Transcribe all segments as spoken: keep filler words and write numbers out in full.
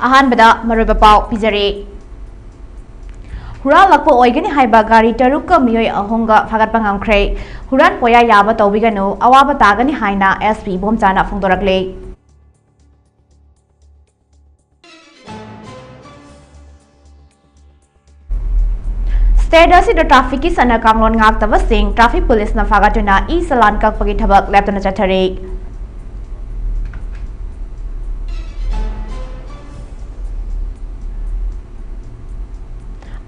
ꯑꯍꯥꯟꯕꯗ ꯃꯔꯨꯑꯣꯏꯕ ꯄꯥꯎ ꯄꯤꯖꯔꯤ꯫ ꯍꯨꯔꯥꯜꯂꯛꯄ ꯑꯣꯏꯒꯅꯤ ꯍꯥꯏꯕ ꯒꯥꯔꯤ ꯇꯔꯨꯛꯀ ꯃꯤꯑꯣꯏ ꯑꯍꯨꯝꯒ ꯐꯥꯒꯠꯄ ꯉꯝꯈ꯭ꯔꯦ꯫ ꯍꯨꯔꯥꯟ ꯄꯣꯌꯥ ꯌꯥꯕ ꯇꯧꯕꯤꯒꯅꯨ, ꯑꯋꯥꯕ ꯇꯥꯒꯅꯤ ꯍꯥꯏꯅ S P ꯏꯕꯣꯝꯆꯥꯅ ꯐꯣꯡꯗꯣꯔꯛꯂꯤ꯫ State ꯑꯁꯤꯗ trafficꯀꯤ ꯆꯠꯅ ꯀꯥꯡꯂꯣꯟ ꯉꯥꯛꯇꯕꯁꯤꯡ traffic policeꯅ ꯐꯥꯒꯠꯇꯨꯅ e-challan ꯀꯛꯄꯒꯤ ꯊꯕꯛ ꯂꯦꯞꯇꯅ ꯆꯠꯊꯔꯤ꯫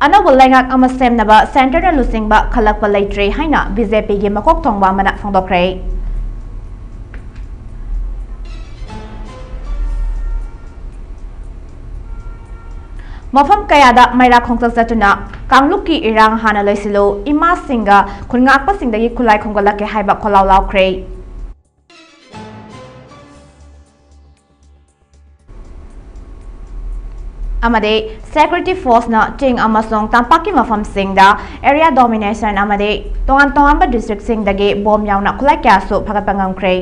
ꯑꯅꯧꯕ ꯂꯩꯉꯥꯛ ꯑꯃ ꯁꯦꯝꯅꯕ centreꯅ ꯂꯨꯆꯤꯡꯕ ꯈꯜꯂꯛꯄ ꯂꯩꯇ꯭ꯔꯦ ꯍꯥꯏꯅ BJPꯒꯤ ꯃꯀꯣꯛ ꯊꯣꯡꯕ ꯑꯃꯅ ꯐꯣꯡꯗꯣꯛꯈ꯭ꯔꯦ꯫ ꯃꯐꯝ ꯀꯌꯥꯗ ꯃꯩꯔꯥ ꯈꯣꯡꯆꯠ ꯆꯠꯇꯨꯅ ꯀꯥꯡꯂꯨꯞꯀꯤ ꯏꯔꯥꯡ ꯍꯥꯟꯅ ꯂꯣꯏꯁꯤꯜꯂꯨ, ꯏꯃꯥꯁꯤꯡꯒ ꯈꯨꯟꯉꯥꯛꯄꯁꯤꯡꯗꯒꯤ ꯈꯨꯠꯂꯥꯏ ꯈꯣꯝꯒꯠꯂꯛꯀꯦ ꯍꯥꯏꯕ ꯈꯣꯜꯂꯥꯎ ꯂꯥꯎꯈ꯭ꯔꯦ꯫ ꯑꯃꯗꯤ security forceꯅ ꯆꯤꯡ ꯑꯃꯁꯨꯡ ꯇꯝꯄꯥꯛꯀꯤ ꯃꯐꯝꯁꯤꯡꯗ area domination ꯑꯃꯗꯤ ꯇꯣꯉꯥꯟ ꯇꯣꯉꯥꯟꯕ districtꯁꯤꯡꯗꯒꯤ bomb ꯌꯥꯎꯅ ꯈꯨꯠꯂꯥꯏ ꯀꯌꯥꯁꯨ ꯐꯒꯠꯄ ꯉꯝꯈ꯭ꯔꯦ꯫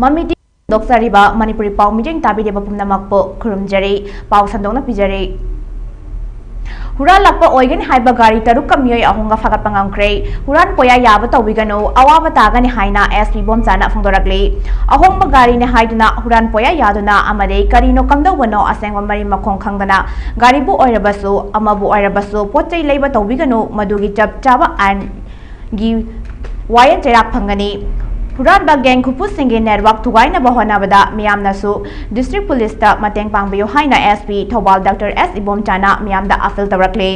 ꯃꯃꯤꯗꯤ ꯐꯣꯡꯗꯣꯛꯆꯔꯤꯕ ꯃꯅꯤꯄꯨꯔꯤ ꯄꯥꯎ ꯃꯤꯠꯌꯦꯡ ꯇꯥꯕꯤꯔꯤꯕ ꯄꯨꯝꯅꯃꯛꯄꯨ ꯈꯨꯔꯨꯝꯖꯔꯤ꯫ ꯄꯥꯎ ꯁꯟꯗꯣꯛꯅ ꯄꯤꯖꯔꯤ꯫ ꯍꯨꯔꯥꯜꯂꯛꯄ ꯑꯣꯏꯒꯅꯤ ꯍꯥꯏꯕ ꯒꯥꯔꯤ ꯇꯔꯨꯛꯀ ꯃꯤꯑꯣꯏ ꯑꯍꯨꯝꯒ ꯐꯥꯒꯠꯄ ꯉꯝꯈ꯭ꯔꯦ꯫ ꯍꯨꯔꯥꯟ ꯄꯣꯌꯥ ꯌꯥꯕ ꯇꯧꯕꯤꯒꯅꯨ, ꯑꯋꯥꯕ ꯇꯥꯒꯅꯤ ꯍꯥꯏꯅ S P ꯏꯕꯣꯝꯆꯥꯅ ꯐꯣꯡꯗꯣꯔꯛꯂꯤ꯫ ꯑꯍꯣꯡꯕ ꯒꯥꯔꯤꯅꯤ ꯍꯥꯏꯗꯨꯅ ꯍꯨꯔꯥꯟ ꯄꯣꯌꯥ ꯌꯥꯗꯨꯅ ꯑꯃꯗꯤ ꯀꯔꯤꯅꯣ ꯀꯝꯗꯧꯕꯅꯣ ꯑꯁꯦꯡꯕ ꯃꯔꯤ ꯃꯈꯣꯡ ꯈꯪꯗꯅ ꯒꯥꯔꯤꯕꯨ ꯑꯣꯏꯔꯕꯁꯨ ꯑꯃꯕꯨ ꯑꯣꯏꯔꯕꯁꯨ ꯄꯣꯠ ꯆꯩ ꯂꯩꯕ ꯇꯧꯕꯤꯒꯅꯨ, ꯃꯗꯨꯒꯤ ꯆꯞ ꯆꯥꯕ ꯑꯥꯏꯟ ꯒꯤ ꯋꯥꯌꯦꯜ ꯆꯩꯔꯥꯛ ꯐꯪꯒꯅꯤ꯫ ꯍꯨꯔꯥꯟꯕ gang ꯈꯨꯄꯨꯁꯤꯡꯒꯤ network ꯊꯨꯒꯥꯏꯅꯕ ꯍꯣꯠꯅꯕꯗ ꯃꯤꯌꯥꯝꯅꯁꯨ district policeꯇ ꯃꯇꯦꯡ ꯄꯥꯡꯕꯤꯌꯨ ꯍꯥꯏꯅ S P Thoubal Doctor S ꯏꯕꯣꯝꯆꯥꯅ ꯃꯤꯌꯥꯝꯗ appeal ꯇꯧꯔꯛꯂꯤ꯫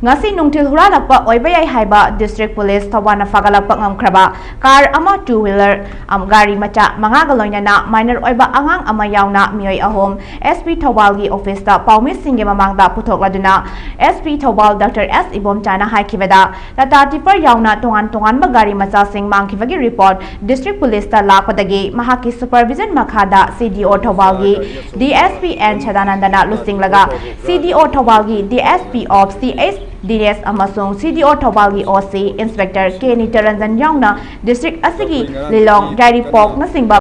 ꯉꯁꯤ ꯅꯨꯡꯊꯤꯜ ꯍꯨꯔꯥꯜꯂꯛꯄ ꯑꯣꯏꯕ ꯌꯥꯏ ꯍꯥꯏꯕ district police ꯊꯧꯕꯥꯜꯅ ꯐꯥꯒꯠꯂꯛꯄ ꯉꯝꯈ꯭ꯔꯕ car ꯑꯃ, two wheeler, ꯑꯝ, ꯒꯥꯔꯤ ꯃꯆꯥ ꯃꯉꯥꯒ ꯂꯣꯏꯅꯅ minor ꯑꯣꯏꯕ ꯑꯉꯥꯡ ꯑꯃ ꯌꯥꯎꯅ ꯃꯤꯑꯣꯏ ꯑꯍꯨꯝ S P ꯊꯧꯕꯥꯜꯒꯤ officeꯇ ꯄꯥꯎꯃꯤꯁꯤꯡꯒꯤ ꯃꯃꯥꯡꯗ ꯄꯨꯊꯣꯛꯂꯗꯨꯅ S P Thoubal Doctor S ꯏꯕꯣꯝꯆꯥꯅ ꯍꯥꯏꯈꯤꯕꯗ, Tata tipper ꯌꯥꯎꯅ ꯇꯣꯉꯥꯟ ꯇꯣꯉꯥꯟꯕ ꯒꯥꯔꯤ ꯃꯆꯥꯁꯤꯡ ꯃꯥꯡꯈꯤꯕꯒꯤ report district policeꯇ ꯂꯥꯛꯄꯗꯒꯤ ꯃꯍꯥꯛꯀꯤ supervision ꯃꯈꯥꯗ C D O ꯊꯧꯕꯥꯜꯒꯤ D S P N ꯁꯗꯥꯅꯟꯗꯅ ꯂꯨꯆꯤꯡꯂꯒ C D O ꯊꯧꯕꯥꯜꯒꯤ D S P of C H D S ꯑꯃꯁꯨꯡ ꯁꯤ ꯗꯤ ꯑꯣ ꯊꯧꯕꯥꯜꯒꯤ ꯑꯣ ꯁꯤ ꯏꯟꯁꯄꯦꯛꯇꯔ ꯀꯦ ꯅꯤꯇꯔꯟꯖꯟ ꯌꯥꯎꯅ ꯗꯤꯁꯇ꯭ꯔꯤꯛ ꯑꯁꯤꯒꯤ ꯂꯤꯂꯣꯡ, ꯌꯥꯏꯔꯤꯄꯣꯛꯅꯆꯤꯡꯕ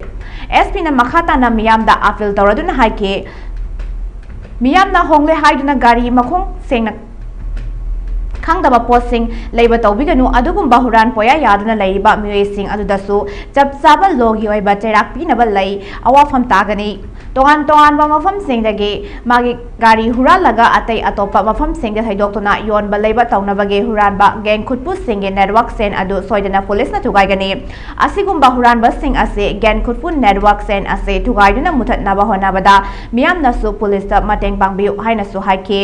ꯑꯦꯁ ꯄꯤꯅ ꯃꯈꯥ ꯇꯥꯅ ꯃꯤꯌꯥꯝꯗ ꯑꯥꯄꯤꯜ ꯇꯧꯔꯗꯨꯅ ꯍꯥꯏꯈꯤ꯫ ꯃꯤꯌꯥꯝꯅ ꯍꯣꯡꯂꯦ ꯍꯥꯏꯗꯨꯅ ꯒꯥꯔꯤ ꯃꯈꯣꯡ ꯁꯦꯡꯅ ꯈꯪꯗꯕ ꯄꯣꯠꯁꯤꯡ ꯂꯩꯕ ꯇꯧꯕꯤꯒꯅꯨ꯫ ꯑꯗꯨꯒꯨꯝꯕ ꯍꯨꯔꯥꯟ ꯄꯣꯌꯥ ꯌꯥꯗꯨꯅ ꯂꯩꯔꯤꯕ ꯃꯤꯑꯣꯏꯁꯤꯡ ꯑꯗꯨꯗꯁꯨ ꯆꯞ ꯆꯥꯕ ꯂꯣꯒꯤ ꯑꯣꯏꯕ ꯆꯩꯔꯥꯛ ꯄꯤꯅꯕ ꯂꯩ, ꯑꯋꯥꯐꯝ ꯇꯥꯒꯅꯤ꯫ ꯇꯣꯉꯥꯟ ꯇꯣꯉꯥꯟꯕ ꯃꯐꯝꯁꯤꯡꯗꯒꯤ ꯃꯥꯒꯤ ꯒꯥꯔꯤ ꯍꯨꯔꯥꯜꯂꯒ ꯑꯇꯩ ꯑꯇꯣꯞꯄ ꯃꯐꯝꯁꯤꯡꯗ ꯊꯩꯗꯣꯛꯇꯨꯅ ꯌꯣꯟꯕ ꯂꯩꯕ ꯇꯧꯅꯕꯒꯤ ꯍꯨꯔꯥꯟꯕ ꯒꯦꯡ ꯈꯨꯠꯄꯨꯁꯤꯡꯒꯤ ꯅꯦꯠꯋꯥꯔꯛ ꯁꯦꯟ ꯑꯗꯨ ꯁꯣꯏꯗꯅ ꯄꯨꯂꯤꯁꯅ ꯊꯨꯒꯥꯏꯒꯅꯤ꯫ ꯑꯁꯤꯒꯨꯝꯕ ꯍꯨꯔꯥꯟꯕꯁꯤꯡ ꯑꯁꯤ ꯒꯦꯡ ꯈꯨꯠꯄꯨ ꯅꯦꯠꯋꯥꯔꯛ ꯁꯦꯟ ꯑꯁꯤ ꯊꯨꯒꯥꯏꯗꯨꯅ ꯃꯨꯊꯠꯅꯕ ꯍꯣꯠꯅꯕꯗ ꯃꯤꯌꯥꯝꯅꯁꯨ ꯄꯨꯂꯤꯁꯇ ꯃꯇꯦꯡ ꯄꯥꯡꯕꯤꯌꯨ ꯍꯥꯏꯅꯁꯨ ꯍꯥꯏꯈꯤ꯫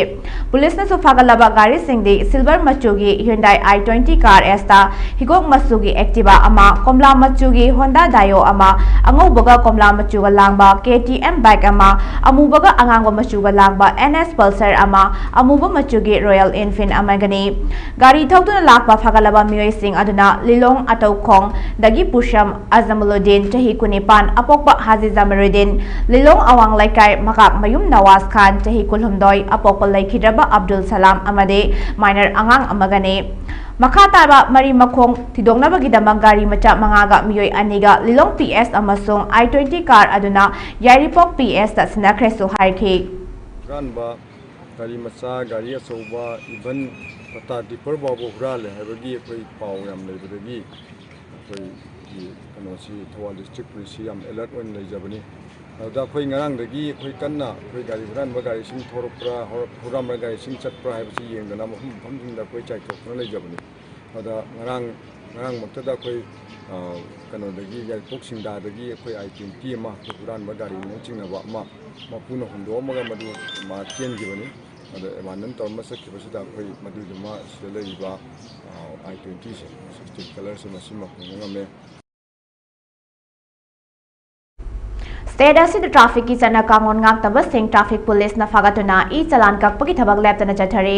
ꯄꯨꯂꯤꯁꯅꯁꯨ ꯐꯥꯒꯠꯂꯕ ꯒꯥꯔꯤꯁꯤꯡꯗꯤ ꯁꯤꯜꯚꯔ ꯃꯆꯨꯒꯤ ꯍ꯭ꯌꯨꯟꯗꯥꯏ ꯑꯥꯏ ꯇ꯭ꯋꯦꯟꯇꯤ ꯀꯥꯔ ꯑꯦꯁꯇ, ꯍꯤꯒꯣꯛ ꯃꯆꯨꯒꯤ ꯑꯦꯛꯇꯤꯚꯥ ꯑꯃ, ꯀꯣꯝꯂꯥ ꯃꯆꯨꯒꯤ ꯍꯣꯟꯗꯥ ꯗꯥꯏꯑꯣ ꯑꯃ, ꯑꯉꯧꯕꯒ ꯀꯣꯝꯂꯥ ꯃꯆꯨꯒ ꯂꯥꯡꯕ ꯀꯦ ꯇꯤ ꯑꯦꯝ ꯕꯥꯏꯛ ꯑꯃ, ꯑꯃꯨꯕꯒ ꯑꯉꯥꯡꯕ ꯃꯆꯨꯒ ꯂꯥꯡꯕ ꯑꯦꯟ ꯑꯦꯁ ꯄꯜꯁꯔ ꯑꯃ, ꯑꯃꯨꯕ ꯃꯆꯨꯒꯤ ꯔꯣꯌꯦꯜ ꯏꯟꯐꯤꯜ ꯑꯃꯒꯅꯤ꯫ ꯒꯥꯔꯤ ꯊꯧꯗꯨꯅ ꯂꯥꯛꯄ ꯐꯥꯒꯠꯂꯕ ꯃꯤꯑꯣꯏꯁꯤꯡ ꯑꯗꯨꯅ ꯂꯤꯂꯣꯡ ꯑꯇꯧꯈꯣꯡꯗꯒꯤ ꯄꯨꯁꯝ ꯑꯖꯃꯂꯨꯗꯤꯟ, ꯆꯍꯤ ꯀꯨꯟꯅꯤꯄꯥꯟ, ꯑꯄꯣꯛꯄ ꯍꯥꯖꯤ ꯖꯃꯔꯨꯗꯤꯟ, ꯂꯤꯂꯣꯡ ꯑꯋꯥꯡ ꯂꯩꯀꯥꯏ ꯃꯀꯥꯛꯃꯌꯨꯝ ꯅꯋꯥꯖ ꯈꯥꯟ, ꯆꯍꯤ ꯀꯨꯟꯍꯨꯝꯗꯣꯏ, ꯑꯄꯣꯛꯄ ꯂꯩꯈꯤꯗ꯭ꯔꯕ ꯑꯕꯗꯨꯜ ꯁꯂꯥꯝ ꯑꯃꯗꯤ ꯃꯥꯏꯅꯔ ꯑꯉꯥꯡ ꯑꯃꯒꯅꯤ꯫ ꯃꯈꯥ ꯇꯥꯕ ꯃꯔꯤ ꯃꯈꯣꯡ ꯊꯤꯗꯣꯛꯅꯕꯒꯤꯗꯃꯛ ꯒꯥꯔꯤ ꯃꯆꯥ ꯃꯉꯥꯒ ꯃꯤꯑꯣꯏ ꯑꯅꯤꯒ ꯂꯤꯂꯣꯡ ꯄꯤ ꯑꯦꯁ ꯑꯃꯁꯨꯡ ꯑꯥꯏ ꯇ꯭ꯋꯦꯟꯇꯤ ꯀꯥꯔ ꯑꯗꯨꯅ ꯌꯥꯏꯔꯤꯄꯣꯛ ꯄꯤ ꯑꯦꯁꯇ ꯁꯤꯟꯅꯈ꯭ꯔꯦꯁꯨ ꯍꯥꯏꯈꯤ꯫ ꯍꯨꯔꯥꯟꯕ ꯒꯥꯔꯤ ꯃꯆꯥ, ꯒꯥꯔꯤ ꯑꯆꯧꯕ, even ꯇꯥꯇꯥ ꯗꯤꯄꯔ ꯐꯥꯎꯕ ꯍꯨꯔꯥꯜꯂꯦ ꯍꯥꯏꯕꯒꯤ ꯑꯩꯈꯣꯏ ꯄꯥꯎ ꯌꯥꯝ ꯂꯩꯕꯗꯒꯤ ꯑꯩꯈꯣꯏꯒꯤ ꯀꯩꯅꯣꯁꯤ, ꯊꯧꯕꯥꯜ ꯗꯤꯁꯇ꯭ꯔꯤꯛ ꯄꯨꯂꯤꯁꯁꯤ ꯌꯥꯝ ꯑꯦꯂꯔꯠ ꯑꯣꯏꯅ ꯂꯩꯖꯕꯅꯤ꯫ ꯑꯗꯨꯗ ꯑꯩꯈꯣꯏ ꯉꯔꯥꯡꯗꯒꯤ ꯑꯩꯈꯣꯏ ꯀꯟꯅ ꯑꯩꯈꯣꯏ ꯒꯥꯔꯤ ꯍꯨꯔꯥꯟꯕ ꯒꯥꯔꯤꯁꯤꯡ ꯊꯧꯔꯛꯄ꯭ꯔꯥ, ꯍꯧꯔꯛ-, ꯍꯨꯔꯥꯟꯕ ꯒꯥꯔꯤꯁꯤꯡ ꯆꯠꯄ꯭ꯔꯥ ꯍꯥꯏꯕꯁꯤ ꯌꯦꯡꯗꯅ ꯃꯐꯝ ꯃꯐꯝꯁꯤꯡꯗ ꯑꯩꯈꯣꯏ ꯆꯥꯏꯊꯣꯛꯇꯨꯅ ꯂꯩꯖꯕꯅꯤ꯫ ꯑꯗ ꯉꯔꯥꯡ, ꯉꯔꯥꯡꯃꯛꯇꯗ ꯑꯩꯈꯣꯏ, ꯑ, ꯀꯩꯅꯣꯗꯒꯤ, ꯌꯥꯏꯔꯤꯄꯣꯛ ꯁꯤꯡꯗꯥꯗꯒꯤ ꯑꯩꯈꯣꯏ ꯑꯥꯏ ꯇ꯭ꯋꯦꯟꯇꯤ ꯑꯃ, ꯑꯩꯈꯣꯏ ꯍꯨꯔꯥꯟꯕ ꯒꯥꯔꯤꯅ ꯆꯤꯡꯅꯕ ꯑꯃ ꯃꯄꯨꯅ ꯍꯨꯟꯗꯣꯛꯑꯝꯃꯒ ꯃꯗꯨ ꯃꯥ ꯆꯦꯟꯈꯤꯕꯅꯤ꯫ ꯑꯗ ꯑꯦꯕꯥꯟꯗꯟ ꯇꯧꯔꯝꯃ ꯆꯠꯈꯤꯕꯁꯤꯗ ꯑꯩꯈꯣꯏ ꯃꯗꯨꯏꯗꯨꯃ ꯁꯤꯗ ꯂꯩꯔꯤꯕ, ꯑ, ꯑꯥꯏ ꯇ꯭ꯋꯦꯟꯇꯤꯁꯦ, ꯁꯤꯛꯁꯇꯤꯟ ꯀꯂꯔꯁꯦ, ꯃꯁꯤꯃ ꯐꯪꯕ ꯉꯝꯃꯦ꯫ ꯁ꯭ꯇꯦꯠ ꯑꯁꯤꯗ ꯇ꯭ꯔꯥꯐꯤꯛꯀꯤ ꯆꯠꯅ ꯀꯥꯡꯂꯣꯟ ꯉꯥꯛꯇꯕꯁꯤꯡ ꯇ꯭ꯔꯥꯐꯤꯛ ꯄꯨꯂꯤꯁꯅ ꯐꯥꯒꯠꯇꯨꯅ ꯏ ꯆꯂꯥꯟ ꯀꯛꯄꯒꯤ ꯊꯕꯛ ꯂꯦꯞꯇꯅ ꯆꯠꯊꯔꯤ꯫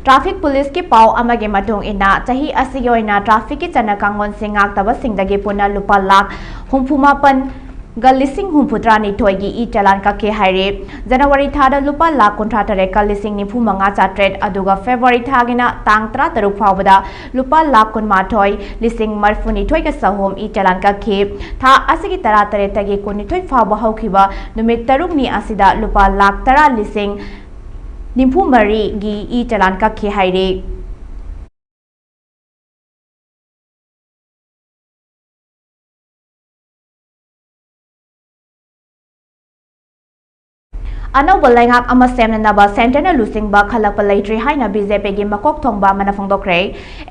ꯇ꯭ꯔꯥꯐꯤꯛ ꯄꯨꯂꯤꯁꯀꯤ ꯄꯥꯎ ꯑꯃꯒꯤ ꯃꯇꯨꯡ ꯏꯟꯅ, ꯆꯍꯤ ꯑꯁꯤꯒꯤ ꯑꯣꯏꯅ ꯇ꯭ꯔꯥꯐꯤꯛꯀꯤ ꯆꯠꯅ ꯀꯥꯡꯂꯣꯟꯁꯤꯡ ꯉꯥꯛꯇꯕꯁꯤꯡꯗꯒꯤ ꯄꯨꯟꯅ ꯂꯨꯄꯥ ꯂꯥꯈ ꯍꯨꯝꯐꯨ ꯃꯥꯄꯟ ꯒ ꯂꯤꯁꯤꯡ ꯍꯨꯝꯐꯨꯇꯔꯥꯅꯤꯊꯣꯏꯒꯤ ꯏ ꯆꯂꯥꯟ ꯀꯛꯈꯤ ꯍꯥꯏꯔꯤ꯫ ꯖꯅꯋꯥꯔꯤ ꯊꯥꯗ ꯂꯨꯄꯥ ꯂꯥꯈ ꯀꯨꯟꯊ꯭ꯔꯥ ꯇꯔꯦꯠꯀ ꯂꯤꯁꯤꯡ ꯅꯤꯐꯨ ꯃꯉꯥ ꯆꯥꯇ꯭ꯔꯦꯠ, ꯑꯗꯨꯒ ꯐꯦꯕ꯭ꯔꯨꯋꯥꯔꯤ ꯊꯥꯒꯤꯅ ꯇꯥꯡ ꯇꯔꯥ ꯇꯔꯨꯛ ꯐꯥꯎꯕꯗ ꯂꯨꯄꯥ ꯂꯥꯈ ꯀꯨꯟꯃꯥꯊꯣꯏ ꯂꯤꯁꯤꯡ ꯃꯔꯤꯐꯨꯅꯤꯊꯣꯏꯒ ꯆꯍꯨꯝ ꯏ ꯆꯂꯥꯟ ꯀꯛꯈꯤ꯫ ꯊꯥ ꯑꯁꯤꯒꯤ ꯇꯔꯥꯇꯔꯦꯠꯇꯒꯤ ꯀꯨꯟꯅꯤꯊꯣꯏ ꯐꯥꯎꯕ ꯍꯧꯈꯤꯕ ꯅꯨꯃꯤꯠ ꯇꯔꯨꯛꯅꯤ ꯑꯁꯤꯗ ꯂꯨꯄꯥ ꯂꯥꯈ ꯇꯔꯥ ꯂꯤꯁꯤꯡ ꯅꯤꯐꯨ ꯃꯔꯤꯒꯤ ꯏ ꯆꯂꯥꯟ ꯀꯛꯈꯤ ꯍꯥꯏꯔꯤ꯫ ꯑꯅꯧꯕ ꯂꯩꯉꯥꯛ ꯑꯃ ꯁꯦꯝꯅꯅꯕ ꯁꯦꯟꯇꯔꯅ ꯂꯨꯆꯤꯡꯕ ꯈꯜꯂꯛꯄ ꯂꯩꯇ꯭ꯔꯤ ꯍꯥꯏꯅ ꯕꯤ ꯖꯦ ꯄꯤꯒꯤ ꯃꯀꯣꯛ ꯊꯣꯡꯕ ꯑꯃꯅ ꯐꯣꯡꯗꯣꯛꯈ꯭ꯔꯦ꯫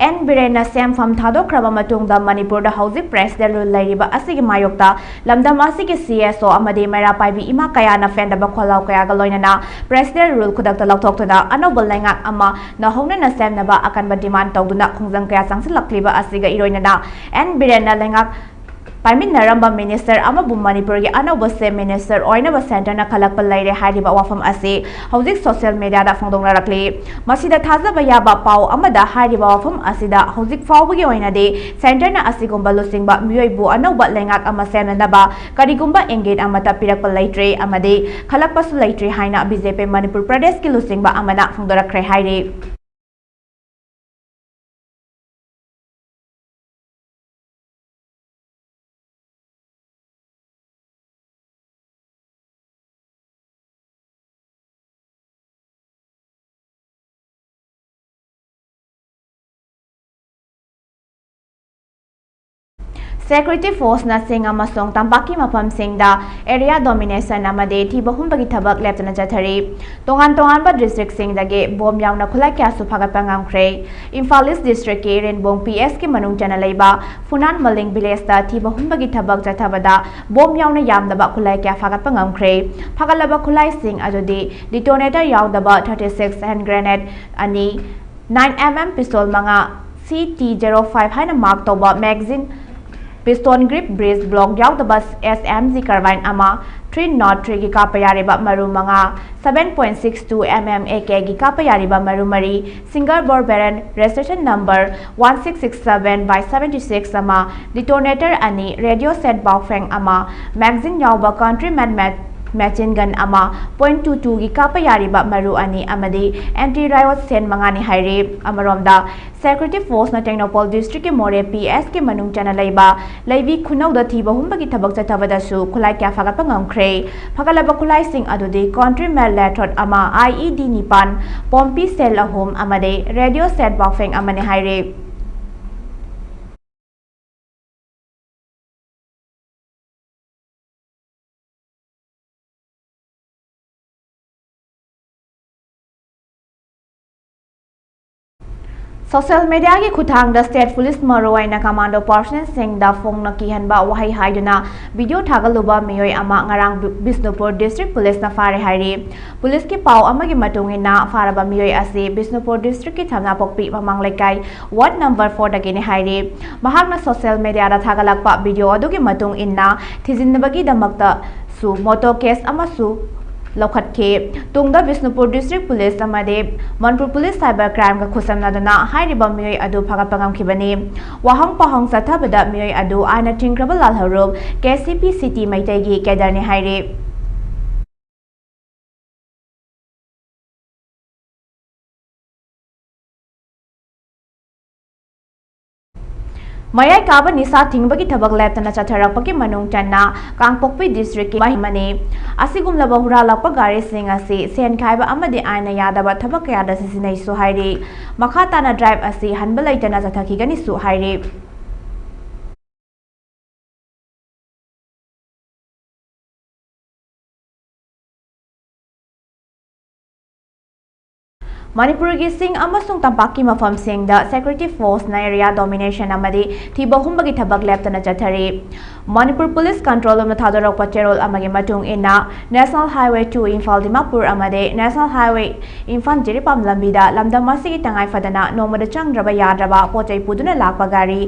ꯑꯦꯟ ꯕꯤꯔꯦꯟꯅ ꯁꯦꯝꯐꯝ ꯊꯥꯗꯣꯛꯈ꯭ꯔꯕ ꯃꯇꯨꯡꯗ ꯃꯅꯤꯄꯨꯔꯗ ꯍꯧꯖꯤꯛ ꯄ꯭ꯔꯦꯁꯤꯗꯦꯟ ꯔꯨꯜ ꯂꯩꯔꯤꯕ ꯑꯁꯤꯒꯤ ꯃꯥꯌꯣꯛꯇ ꯂꯝꯗꯝ ꯑꯁꯤꯒꯤ ꯁꯤ ꯑꯦꯁ ꯑꯣ ꯑꯃꯗꯤ ꯃꯩꯔꯥ ꯄꯥꯏꯕꯤ ꯏꯃꯥ ꯀꯌꯥꯅ ꯐꯦꯟꯗꯕ ꯈꯣꯜꯂꯥꯎ ꯀꯌꯥꯒ ꯂꯣꯏꯅꯅ ꯄ꯭ꯔꯦꯁꯤꯗꯦꯟ ꯔꯨꯜ ꯈꯨꯗꯛꯇ ꯂꯧꯊꯣꯛꯇꯨꯅ ꯑꯅꯧꯕ ꯂꯩꯉꯥꯛ ꯑꯃ ꯅꯧꯍꯧꯅꯅ ꯁꯦꯝꯅꯕ ꯑꯀꯟꯕ ꯗꯤꯃꯥꯟ ꯇꯧꯗꯨꯅ ꯈꯣꯡꯖꯪ ꯀꯌꯥ ꯆꯪꯁꯤꯜꯂꯛꯂꯤꯕ ꯑꯁꯤꯒ ꯏꯔꯣꯏꯅꯅ ꯑꯦꯟ ꯕꯤꯔꯦꯟꯅ ꯂꯩꯉꯥꯛ ꯄꯥꯏꯃꯤꯟꯅꯔꯝꯕ ꯃꯤꯅꯤꯁꯇꯔ ꯑꯃꯕꯨ ꯃꯅꯤꯄꯨꯔꯒꯤ ꯑꯅꯧꯕ ꯆꯤꯐ ꯃꯤꯅꯤꯁꯇꯔ ꯑꯣꯏꯅꯕ ꯁꯦꯟꯇꯔꯅ ꯈꯜꯂꯛꯄ ꯂꯩꯔꯦ ꯍꯥꯏꯔꯤꯕ ꯋꯥꯐꯝ ꯑꯁꯤ ꯍꯧꯖꯤꯛ ꯁꯣꯁꯤꯌꯦꯜ ꯃꯤꯗꯤꯌꯥꯗ ꯐꯣꯡꯗꯣꯛꯅꯔꯛꯂꯤ꯫ ꯃꯁꯤꯗ ꯊꯥꯖꯕ ꯌꯥꯕ ꯄꯥꯎ ꯑꯃꯗ ꯍꯥꯏꯔꯤꯕ ꯋꯥꯐꯝ ꯑꯁꯤꯗ ꯍꯧꯖꯤꯛ ꯐꯥꯎꯕꯒꯤ ꯑꯣꯏꯅꯗꯤ ꯁꯦꯟꯇꯔꯅ ꯑꯁꯤꯒꯨꯝꯕ ꯂꯨꯆꯤꯡꯕ ꯃꯤꯑꯣꯏꯕꯨ ꯑꯅꯧꯕ ꯂꯩꯉꯥꯛ ꯑꯃ ꯁꯦꯝꯅꯅꯕ ꯀꯔꯤꯒꯨꯝꯕ ꯏꯪꯒꯤꯠ ꯑꯃꯠꯇ ꯄꯤꯔꯛꯄ ꯂꯩꯇ꯭ꯔꯤ ꯑꯃꯗꯤ ꯈꯜꯂꯛꯄꯁꯨ ꯂꯩꯇ꯭ꯔꯤ ꯍꯥꯏꯅ ꯕꯤ ꯖꯦ ꯄꯤ ꯃꯅꯤꯄꯨꯔ ꯄ꯭ꯔꯗꯦꯁꯀꯤ ꯂꯨꯆꯤꯡꯕ ꯑꯃꯅ ꯐꯣꯡꯗꯣꯔꯛꯈ꯭ꯔꯦ ꯍꯥꯏꯔꯤ꯫ ꯁꯦꯀ꯭ꯌꯨꯔꯤꯇꯤ ꯐꯣꯔꯁꯅ ꯆꯤꯡ ꯑꯃꯁꯨꯡ ꯇꯝꯄꯥꯛꯀꯤ ꯃꯐꯝꯁꯤꯡꯗ ꯑꯦꯔꯤꯌꯥ ꯗꯣꯃꯤꯅꯦꯁꯟ ꯑꯃꯗꯤ ꯊꯤꯕ ꯍꯨꯝꯕꯒꯤ ꯊꯕꯛ ꯂꯦꯞꯇꯅ ꯆꯠꯊꯔꯤ꯫ ꯇꯣꯉꯥꯟ ꯇꯣꯉꯥꯟꯕ ꯗꯤꯁꯇ꯭ꯔꯤꯛꯁꯤꯡꯗꯒꯤ ꯕꯣꯝ ꯌꯥꯎꯅ ꯈꯨꯠꯂꯥꯏ ꯀꯌꯥꯁꯨ ꯐꯥꯒꯠꯄ ꯉꯝꯈ꯭ꯔꯦ꯫ ꯏꯝꯐꯥꯜ ꯏꯁ ꯗꯤꯁꯇ꯭ꯔꯤꯛꯀꯤ ꯔꯦꯟꯕꯣꯡ ꯄꯤ ꯑꯦꯁꯀꯤ ꯃꯅꯨꯡ ꯆꯟꯅ ꯂꯩꯕ ꯐꯨꯅꯥꯟ ꯃꯂꯤꯡ ꯚꯤꯂꯦꯖꯇ ꯊꯤꯕ ꯍꯨꯝꯕꯒꯤ ꯊꯕꯛ ꯆꯠꯊꯕꯗ ꯕꯣꯝ ꯌꯥꯎꯅ ꯌꯥꯝꯂꯕ ꯈꯨꯠꯂꯥꯏ ꯀꯌꯥ ꯐꯥꯒꯠꯄ ꯉꯝꯈ꯭ꯔꯦ꯫ ꯐꯥꯒꯠꯂꯕ ꯈꯨꯠꯂꯥꯏꯁꯤꯡ ꯑꯗꯨꯗꯤ ꯗꯤꯇꯣꯅꯦꯇꯔ ꯌꯥꯎꯗꯕ ꯊꯥꯔꯇꯤ ꯁꯤꯛꯁ ꯍꯦꯟ ꯒ꯭ꯔꯦꯅꯦꯗ ꯑꯅꯤ, ꯅꯥꯏꯟ ꯑꯦꯝ ꯑꯦꯝ ꯄꯤꯁꯇꯣꯜ ꯃꯉꯥ, ꯁꯤ ꯇꯤ ꯖꯦꯔꯣ ꯐꯥꯏꯚ ꯍꯥꯏꯅ ꯃꯥꯔꯛ ꯇꯧꯕ magazine, Piston grip breech block ꯌꯥꯎꯗꯕ S M G carbine ꯑꯃ, three nought three ꯒꯤ ꯀꯥꯞꯄ ꯌꯥꯔꯤꯕ ꯃꯔꯨ ꯃꯉꯥ, seven point six two M M A K ꯒꯤ ꯀꯥꯞꯄ ꯌꯥꯔꯤꯕ ꯃꯔꯨ ꯃꯔꯤ, single bore barrel registration number one six six seven by seventy six ꯑꯃ, detonator ꯑꯅꯤ, radio set Baofeng ꯑꯃ, magazine ꯌꯥꯎꯕ country made ma-, machine gun ꯑꯃ, point two two ꯒꯤ ꯀꯥꯞꯄ ꯌꯥꯔꯤꯕ ꯃꯔꯨ ꯑꯅꯤ ꯑꯃꯗꯤ anti riot shell ꯃꯉꯥꯅꯤ ꯍꯥꯏꯔꯤ꯫ ꯑꯃꯔꯣꯝꯗ, Security Force ꯅ ꯇꯦꯡꯅꯧꯄꯜ district ꯀꯤ ꯃꯣꯔꯦ P S ꯀꯤ ꯃꯅꯨꯡ ꯆꯟꯅ ꯂꯩꯕ ꯂꯩꯕꯤ ꯈꯨꯅꯧꯗ ꯊꯤꯕ ꯍꯨꯝꯕꯒꯤ ꯊꯕꯛ ꯆꯠꯊꯕꯗꯁꯨ ꯈꯨꯠꯂꯥꯏ ꯀꯌꯥ ꯐꯥꯒꯠꯄ ꯉꯝꯈ꯭ꯔꯦ꯫ ꯐꯒꯠꯂꯕ ꯈꯨꯠꯂꯥꯏꯁꯤꯡ ꯑꯗꯨꯗꯤ country made latrot ꯑꯃ, I E D ꯅꯤꯄꯥꯟ, ꯄꯣꯝꯄꯤ shell ꯑꯍꯨꯝ ꯑꯃꯗꯤ radio set Baofeng ꯑꯃꯅꯤ ꯍꯥꯏꯔꯤ꯫ Social media ꯒꯤ ꯈꯨꯠꯊꯥꯡꯗ state police, ꯃꯔꯨꯑꯣꯏꯅ commando personnel ꯁꯤꯡꯗ ꯐꯣꯡꯅ ꯀꯤꯍꯟꯕ ꯋꯥꯍꯩ ꯍꯥꯏꯗꯨꯅ video ꯊꯥꯒꯠꯂꯨꯕ ꯃꯤꯑꯣꯏ ꯑꯃ ꯉꯔꯥꯡ ꯕꯤ-, ꯕꯤꯁꯅꯨꯄꯨꯔ district police ꯅ ꯐꯥꯔꯦ ꯍꯥꯏꯔꯤ꯫ Police ꯀꯤ ꯄꯥꯎ ꯑꯃꯒꯤ ꯃꯇꯨꯡ ꯏꯟꯅ, ꯐꯥꯔꯕ ꯃꯤꯑꯣꯏ ꯑꯁꯤ ꯕꯤꯁꯅꯨꯄꯨꯔ district ꯀꯤ ꯊꯝꯅꯥꯄꯣꯛꯄꯤ ꯃꯃꯥꯡ ꯂꯩꯀꯥꯏ ward number four ꯗꯒꯤꯅꯤ ꯍꯥꯏꯔꯤ꯫ ꯃꯍꯥꯛꯅ social media ꯗ ꯊꯥꯒꯠꯂꯛꯄ video ꯑꯗꯨꯒꯤ ꯃꯇꯨꯡ ꯏꯟꯅ, ꯊꯤꯖꯤꯟꯅꯕꯒꯤꯗꯃꯛꯇꯁꯨ motor case ꯑꯃꯁꯨ ꯂꯧꯈꯠꯈꯤ꯫ ꯇꯨꯡꯗ ꯕꯤꯁꯅꯨꯄꯨꯔ district police ꯑꯃꯗꯤ ꯃꯅꯤꯄꯨꯔ police cyber crime ꯒ ꯈꯨꯠꯁꯝꯅꯗꯨꯅ ꯍꯥꯏꯔꯤꯕ ꯃꯤꯑꯣꯏ ꯑꯗꯨ ꯐꯥꯒꯠꯄ ꯉꯝꯈꯤꯕꯅꯤ꯫ ꯋꯥꯍꯪ ꯄꯥꯎꯍꯪ ꯆꯠꯊꯕꯗ ꯃꯤꯑꯣꯏ ꯑꯗꯨ ꯑꯥꯏꯟꯅ ꯊꯤꯡꯈ꯭ꯔꯕ ꯂꯥꯜꯍꯧꯂꯨꯞ K C P City ꯃꯩꯇꯩꯒꯤ cadre ꯅꯤ ꯍꯥꯏꯔꯤ꯫ ꯃꯌꯥꯏ ꯀꯥꯕ ꯅꯤꯁꯥ ꯊꯤꯡꯕꯒꯤ ꯊꯕꯛ ꯂꯦꯞꯇꯅ ꯆꯠꯊꯔꯛꯄꯒꯤ ꯃꯅꯨꯡ ꯆꯟꯅ ꯀꯥꯡꯄꯣꯛꯄꯤ district ꯀꯤ ꯃꯍꯩ ꯑꯃꯅꯤ꯫ ꯑꯁꯤꯒꯨꯝꯂꯕ ꯍꯨꯔꯥꯜꯂꯛꯄ ꯒꯥꯔꯤꯁꯤꯡ ꯑꯁꯤ ꯁꯦꯟ ꯈꯥꯏꯕ ꯑꯃꯗꯤ ꯑꯥꯏꯟꯅ ꯌꯥꯗꯕ ꯊꯕꯛ ꯀꯌꯥꯗ ꯁꯤꯖꯤꯟꯅꯩꯁꯨ ꯍꯥꯏꯔꯤ꯫ ꯃꯈꯥ ꯇꯥꯅ drive ꯑꯁꯤ ꯍꯟꯕ ꯂꯩꯇꯅ ꯆꯠꯊꯈꯤꯒꯅꯤꯁꯨ ꯍꯥꯏꯔꯤ꯫ ꯃꯅꯤꯄꯨꯔꯒꯤ ꯆꯤꯡ ꯑꯃꯁꯨꯡ ꯇꯝꯄꯥꯛꯀꯤ ꯃꯐꯝꯁꯤꯡꯗ Security Force ꯅ area domination ꯑꯃꯗꯤ ꯊꯤꯕ ꯍꯨꯝꯕꯒꯤ ꯊꯕꯛ ꯂꯦꯞꯇꯅ ꯆꯠꯊꯔꯤ꯫ ꯃꯅꯤꯄꯨꯔ Police Control Room ꯅ ꯊꯥꯗꯣꯔꯛꯄ ꯆꯦꯔꯣꯜ ꯑꯃꯒꯤ ꯃꯇꯨꯡ ꯏꯟꯅ, National Highway two Imphal Dimapur ꯑꯃꯗꯤ National Highway ꯏꯝꯐꯥꯜ ꯖꯤꯔꯤꯕꯥꯝ ꯂꯝꯕꯤꯗ ꯂꯝꯗꯝ ꯑꯁꯤꯒꯤ ꯇꯉꯥꯏ ꯐꯗꯅ ꯅꯣꯡꯃꯗ ꯆꯪꯗ꯭ꯔꯕ ꯌꯥꯗ꯭ꯔꯕ ꯄꯣꯠ ꯆꯩ ꯄꯨꯗꯨꯅ ꯂꯥꯛꯄ ꯒꯥꯔꯤ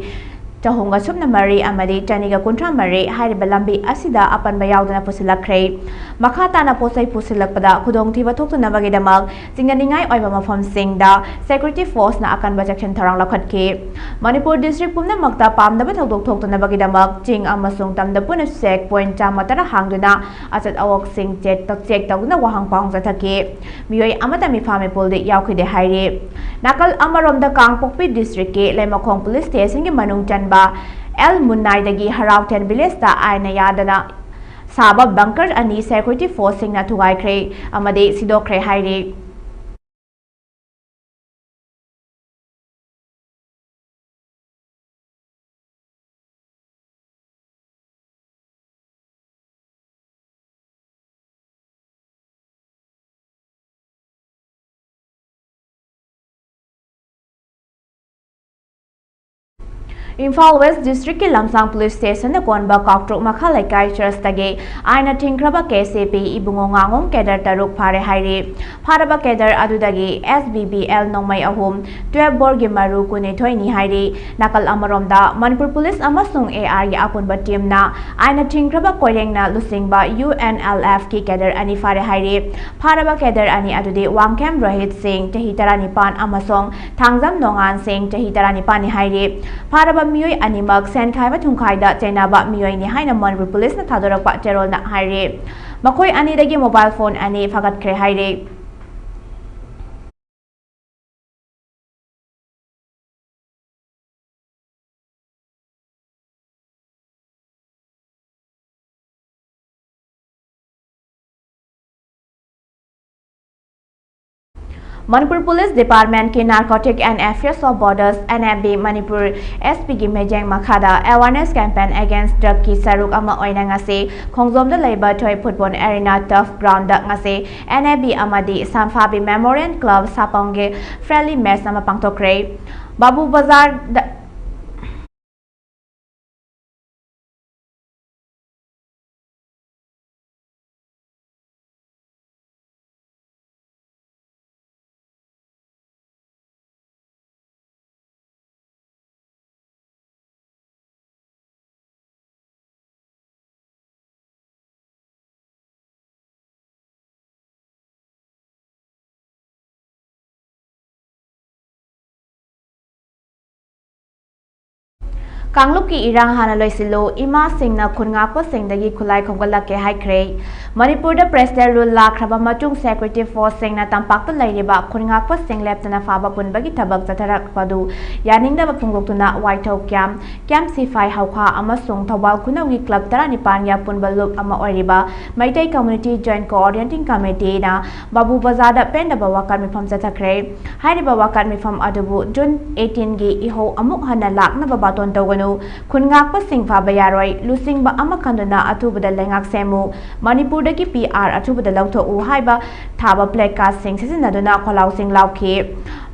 ꯆꯍꯨꯝꯒ ꯁꯨꯞꯅ ꯃꯔꯤ ꯑꯃꯗꯤ ꯆꯅꯤꯒ ꯀꯨꯟꯊ꯭ꯔꯥ ꯃꯔꯤ ꯍꯥꯏꯔꯤꯕ ꯂꯝꯕꯤ ꯑꯁꯤꯗ ꯑꯄꯟꯕ ꯌꯥꯎꯗꯅ ꯄꯨꯁꯤꯜꯂꯛꯈ꯭ꯔꯦ꯫ ꯃꯈꯥ ꯇꯥꯅ ꯄꯣꯠꯆꯩ ꯄꯨꯁꯤꯜꯂꯛꯄꯗ ꯈꯨꯗꯣꯡꯊꯤꯕ ꯊꯣꯛꯇꯅꯕꯒꯤꯗꯃꯛ ꯆꯤꯡꯅꯅꯤꯡꯉꯥꯏ ꯑꯣꯏꯕ ꯃꯐꯝꯁꯤꯡꯗ security forceꯅ ꯑꯀꯟꯕ ꯆꯦꯛꯁꯤꯟ ꯊꯧꯔꯥꯡ ꯂꯧꯈꯠꯈꯤ꯫ ꯃꯅꯤꯄꯨꯔ district ꯄꯨꯝꯅꯃꯛꯇ ꯄꯥꯝꯗꯕ ꯊꯧꯗꯣꯛ ꯊꯣꯛꯇꯅꯕꯒꯤꯗꯃꯛ ꯆꯤꯡ ꯑꯃꯁꯨꯡ ꯇꯝꯗ ꯄꯨꯟꯅ check point ꯆꯥꯝꯃ ꯇꯔꯥ ꯍꯥꯡꯗꯨꯅ ꯑꯆꯠ ꯑꯋꯣꯛꯁꯤꯡ check ꯇꯧ-, check ꯇꯧꯗꯨꯅ ꯋꯥꯍꯪ ꯄꯥꯎꯍꯪ ꯆꯠꯊꯈꯤ꯫ ꯃꯤꯑꯣꯏ ꯑꯃꯠꯇ ꯃꯤꯐꯥ ꯃꯤꯄꯨꯜꯗꯤ ꯌꯥꯎꯈꯤꯗꯦ ꯍꯥꯏꯔꯤ꯫ ꯅꯥꯀꯜ ꯑꯃꯔꯣꯝꯗ, ꯀꯥꯡꯄꯣꯛꯄꯤ districtꯀꯤ ꯂꯩꯃꯈꯣꯡ police stationꯒꯤ ꯃꯅꯨꯡ ꯆꯟꯕ ꯑꯦꯜ ꯃꯨꯟꯅꯥꯏꯗꯒꯤ ꯍꯔꯥꯎꯊꯦꯟ villageꯇ ꯑꯥꯏꯟꯅ ꯌꯥꯗꯅ ꯁꯥꯕ bunker ꯑꯅꯤ security forceꯁꯤꯡꯅ ꯊꯨꯒꯥꯏꯈ꯭ꯔꯦ ꯑꯃꯗꯤ ꯁꯤꯗꯣꯛꯈ꯭ꯔꯦ ꯍꯥꯏꯔꯤ꯫ ꯏꯝꯐꯥꯜ West districtꯀꯤ ꯂꯝꯁꯥꯡ police stationꯗ ꯀꯣꯟꯕ ꯀꯥꯎꯇ꯭ꯔꯨꯛ ꯃꯈꯥ ꯂꯩꯀꯥꯏ churchꯇꯒꯤ ꯑꯥꯏꯟꯅ ꯊꯤꯡꯈ꯭ꯔꯕ KCP ꯏꯕꯨꯡꯉꯣ ꯉꯥꯉꯣꯝ cadre ꯇꯔꯨꯛ ꯐꯥꯔꯦ ꯍꯥꯏꯔꯤ꯫ ꯐꯥꯔꯕ cadre ꯑꯗꯨꯗꯒꯤ SBBL ꯅꯣꯡꯃꯩ ꯑꯍꯨꯝ, twelve boreꯒꯤ ꯃꯔꯨ ꯀꯨꯟꯅꯤꯊꯣꯏꯅꯤ ꯍꯥꯏꯔꯤ꯫ ꯅꯥꯀꯜ ꯑꯃꯔꯣꯝꯗ, ꯃꯅꯤꯄꯨꯔ police ꯑꯃꯁꯨꯡ ARꯒꯤ ꯑꯄꯨꯟꯕ teamꯅ ꯑꯥꯏꯟꯅ ꯊꯤꯡꯈ꯭ꯔꯕ ꯀꯣꯏꯔꯦꯡꯅ ꯂꯨꯆꯤꯡꯕ UNLFꯀꯤ cadre ꯑꯅꯤ ꯐꯥꯔꯦ ꯍꯥꯏꯔꯤ꯫ ꯐꯥꯔꯕ cadre ꯑꯅꯤ ꯑꯗꯨꯗꯤ ꯋꯥꯡꯈꯦꯝ ꯔꯣꯍꯤꯠ ꯁꯤꯡ, ꯆꯍꯤ ꯇꯔꯥꯅꯤꯄꯥꯟ, ꯑꯃꯁꯨꯡ ꯊꯥꯡꯖꯝ ꯅꯣꯡꯉꯥꯟ ꯁꯤꯡ, ꯆꯍꯤ ꯇꯔꯥꯅꯤꯄꯥꯟꯅꯤ ꯍꯥꯏꯔꯤ꯫ ꯐꯥꯔꯕ ꯃꯤꯑꯣꯏ ꯑꯅꯤꯃꯛ ꯁꯦꯟ ꯈꯥꯏꯕ ꯊꯨꯝꯈꯥꯏꯗ ꯆꯩꯅꯕ ꯃꯤꯑꯣꯏꯅꯤ ꯍꯥꯏꯅ ꯃꯅꯤꯄꯨꯔ policeꯅ ꯊꯥꯗꯣꯔꯛꯄ ꯆꯦꯔꯣꯜꯅ ꯍꯥꯏꯔꯤ꯫ ꯃꯈꯣꯏ ꯑꯅꯤꯗꯒꯤ mobile phone ꯑꯅꯤ ꯐꯥꯒꯠꯈ꯭ꯔꯦ ꯍꯥꯏꯔꯤ꯫ Manipur Police Departmentꯀꯤ Narcotic and Affairs of Borders, NAB, Manipur SPꯒꯤ ꯃꯤꯠꯌꯦꯡ ꯃꯈꯥꯗ awareness campaign against drugꯀꯤ ꯁꯔꯨꯛ ꯑꯃ ꯑꯣꯏꯅ ꯉꯁꯤ ꯈꯣꯡꯖꯣꯝꯗ ꯂꯩꯕ ꯊꯣꯏ football arena turf groundꯗ ꯉꯁꯤ NAB ꯑꯃꯗꯤ ꯁꯝꯐꯥꯕꯤ Memorial Club ꯁꯥꯄꯝꯒꯤ friendly match ꯑꯃ ꯄꯥꯡꯊꯣꯛꯈ꯭ꯔꯦ꯫ ꯕꯥꯕꯨ ꯕꯖꯥꯔꯗ ꯀꯥꯡꯂꯨꯞꯀꯤ ꯏꯔꯥꯡ ꯍꯥꯟꯅ ꯂꯣꯏꯁꯤꯜꯂꯨ, ꯏꯃꯥꯁꯤꯡꯅ ꯈꯨꯟ ꯉꯥꯛꯄꯁꯤꯡꯗꯒꯤ ꯈꯨꯠꯂꯥꯏ ꯈꯣꯝꯒꯠꯂꯛꯀꯦ ꯍꯥꯏꯈ꯭ꯔꯦ꯫ ꯃꯅꯤꯄꯨꯔꯗ Press Day Rule ꯂꯥꯛꯈ꯭ꯔꯕ ꯃꯇꯨꯡ security forceꯁꯤꯡꯅ ꯇꯝꯄꯥꯛꯇ ꯂꯩꯔꯤꯕ ꯈꯨꯟ ꯉꯥꯛꯄꯁꯤꯡ ꯂꯦꯞꯇꯅ ꯐꯥꯕ ꯄꯨꯟꯕꯒꯤ ꯊꯕꯛ ꯆꯠꯊꯔꯛꯄꯗꯨ ꯌꯥꯅꯤꯡꯗꯕ ꯐꯣꯡꯗꯣꯛꯇꯨꯅ ꯋꯥꯏꯊꯧ camp, camp ꯁꯤꯐꯥꯏ ꯍꯧꯈꯥ ꯑꯃꯁꯨꯡ ꯊꯧꯕꯥꯜ ꯈꯨꯅꯧꯒꯤ club ꯇꯔꯥꯅꯤꯄꯥꯟꯒꯤ ꯑꯄꯨꯟꯕ ꯂꯨꯞ ꯑꯃ ꯑꯣꯏꯔꯤꯕ ꯃꯩꯇꯩ Community Joint Coordinating Committeeꯅ ꯕꯥꯕꯨ ꯕꯖꯥꯔꯗ ꯄꯦꯟꯗꯕ ꯋꯥꯀꯠ ꯃꯤꯐꯝ ꯆꯠꯊꯈ꯭ꯔꯦ꯫ ꯍꯥꯏꯔꯤꯕ ꯋꯥꯀꯠ ꯃꯤꯐꯝ ꯑꯗꯨꯕꯨ June eighteenꯒꯤ ꯏꯍꯧ ꯑꯃꯨꯛ ꯍꯟꯅ ꯂꯥꯛꯅꯕ ꯕꯥꯇꯣꯟ ꯇꯧꯒꯅꯨ, ꯈꯨꯟ ꯉꯥꯛꯄꯁꯤꯡ ꯐꯥꯕ ꯌꯥꯔꯣꯏ, ꯂꯨꯆꯤꯡꯕ ꯑꯃ ꯈꯟꯗꯨꯅ ꯑꯊꯨꯕꯗ ꯂꯩꯉꯥꯛ ꯁꯦꯝꯃꯨ, ꯃꯅꯤꯄꯨꯔꯗꯒꯤ PR ꯑꯊꯨꯕꯗ ꯂꯧꯊꯣꯛꯎ ꯍꯥꯏꯕ ꯊꯥꯕ placardsꯁꯤꯡ ꯁꯤꯖꯤꯟꯅꯗꯨꯅ ꯈꯣꯜꯂꯥꯎꯁꯤꯡ ꯂꯥꯎꯈꯤ꯫